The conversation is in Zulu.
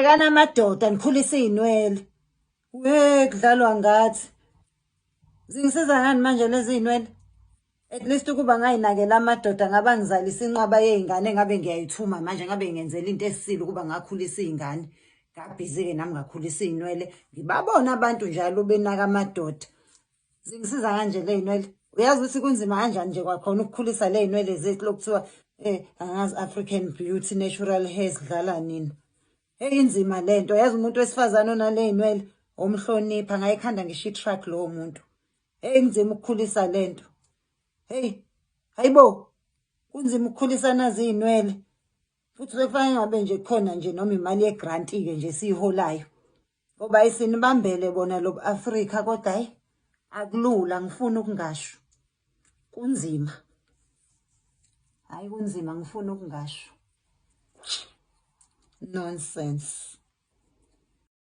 Yekani amadoda nikhulise iy'nwele. We kudlalwa ngathi. Zingisiza ngani manje lezi iy'nwele? At least ukuba ngayinakela amadoda ngaba ngizalisa inqwaba yey'ngane ngabe ngiyayithuma manje ngabe ngenzela into esile ukuba ngakhulisa iy'ngane. Ngabhizi-ke nami ngakhulisa iy'nwele. Ngibabona abantu njalo benaka amadoda. Zingisiza kanje ley'nwele. Uyazi ukuthi kunzima kanjani nje kwakhona ukukhulisa ley'nwele zethu lokuthiwa angazi African beauty natural hair sidlala nini. Hey inzima lento yazi umuntu wesifazane onaley'nwele omhlonipha ngayikhanda ngisho i-truck lowo muntu. Hey kunzima ukukhulisa lento. Hey hayibo kunzima ukukhulisa nazi iy'nwele. Futhi sekufanele ngabe nje khona nje noma imali ye-grant-ke nje esiyiholayo. Ngoba isinibambele bona lobu Afrika kodwa hayi akulula ngifuna ukungasho. Kunzima. Hayi kunzima ngifuna ukungasho. Nonsense.